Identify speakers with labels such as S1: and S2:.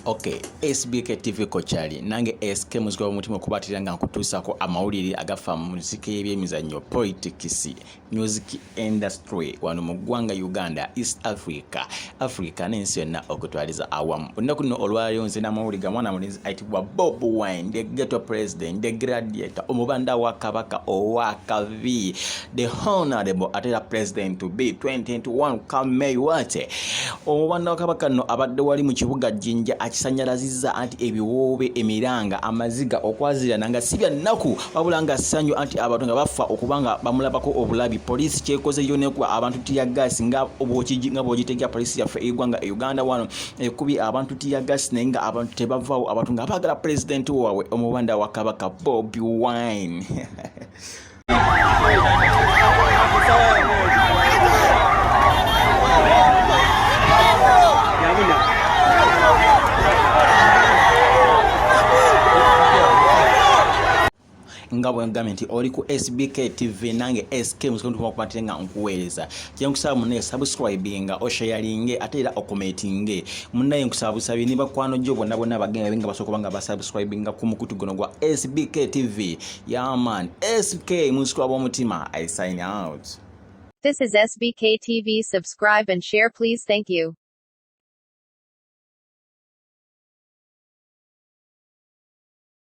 S1: Ok, SBK TV kokyali nange SK muzika w'omutima okubatirira nga nkutuusaako amawulire agafa mu muzika y'ebyemizannyo, politics, music industry wano mu ggwanga Uganda, East Africa, Africa n'ensi yonna okutwaliza awamu. Olunaku luno olwaleero nze n'amawulire ga mwana mulenzi ayitibwa Bob Wine, the ghetto president, the gladiator, omubanda wa Kabaka owakabi, the honorable ate era president to be 2021 come May. What omubanda wa Kabaka nno abadde wali mu kibuga Jinja akisanyalazizza anti ebiwoobe, emiranga, amaziga, okwazirana nga si bya nnaku wabula nga ssanyu, anti abantu nga bafa okuba nga bamulabako obulabi. Poliisi kyekoze yo nekuba abantu teargas nga bw'ogitegera poliisi yaffe eggwanga e Uganda wano ekubye abantu teargas, naye nga abantu tebavaawo, abantu nga baagala pulezidenti waabwe omubanda wa Kabaka Bobi Wine. Nga bwe ngambye nti oli ku SBK TV nange SK mukubatire nga nkuweereza, kyenkusaba munaye subscribinga, osharinge ate era ocommentinge. Munaye nkusaba busabi ne bakwano gyo bonna bonna bagenda nga basobola nga basubscribinga ku mukutu guno gwa SBK TV. Yeah man, SK muziku w'omutima, I sign out.
S2: This is SBK TV. Subscribe and share, please. Thank you.